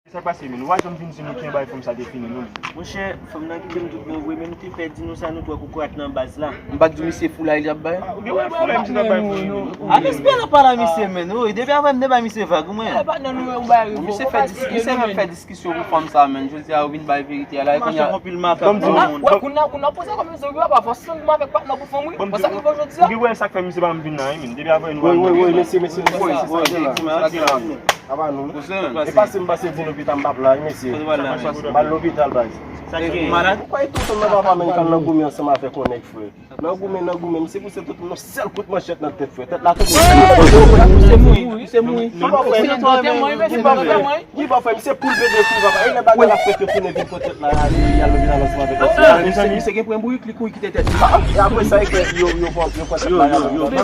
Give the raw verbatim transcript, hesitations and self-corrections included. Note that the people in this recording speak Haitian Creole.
Sa k pase, men? Ou pa janm vin di nou ki jan bagay fanm sa te fini, non, men. Monchè, fanm nan kite m tout bon vre, men m te pè di nou sa nou twò kokorat nan baz la. M pa t di misye foulay li ap bay? Ou gen wè foulay misye t ap bay pou li, men. A, men espè nan pale a misye, men. Wi, depi avè m te bay misye vag, mwen. E pa nan nou wè ou bay revo. Misye fè dis-, misye menm fè diskisyon pou fanm sa, men. Jodi a, ou vin bay verite a la, e kounye a. Mache konpil makak. Bon, kounye a, kounye a, poze kòm yon zòrye, pa fòse ansanm avèk patnè pou fanm, wi. Bon, sa rive jodi a. Ou gen wè sa k fè misye pa m vin la, wi, men. Depi avè nou. Wi, wi, wi, mesye, mesye, mesye. Apa nou. E pase m pase pou lopital, m p ap la, wi, mesye. M al lopital, baz. Ou kwè tonton nan papa men kal nan goumen ansanm avèk yon nèg, frè? Nan goumen, nan goumen, misye pouse tonton yon sèl kout manchèt nan tèt, frè. Tèt la tonbe. Misye mouri, misye mouri. Ki bò, frè? Ki bò, frè? Misye poul pete kou, papa. E lè bagay la fèt, yo tounen vin pran tèt la, ale, y al lopital ansanm avèk misye. Misye gen pwen bourik, li kouri kite tèt li. E apre sa, e ke yo, yo pran, yo pran tèt la, y al lopital.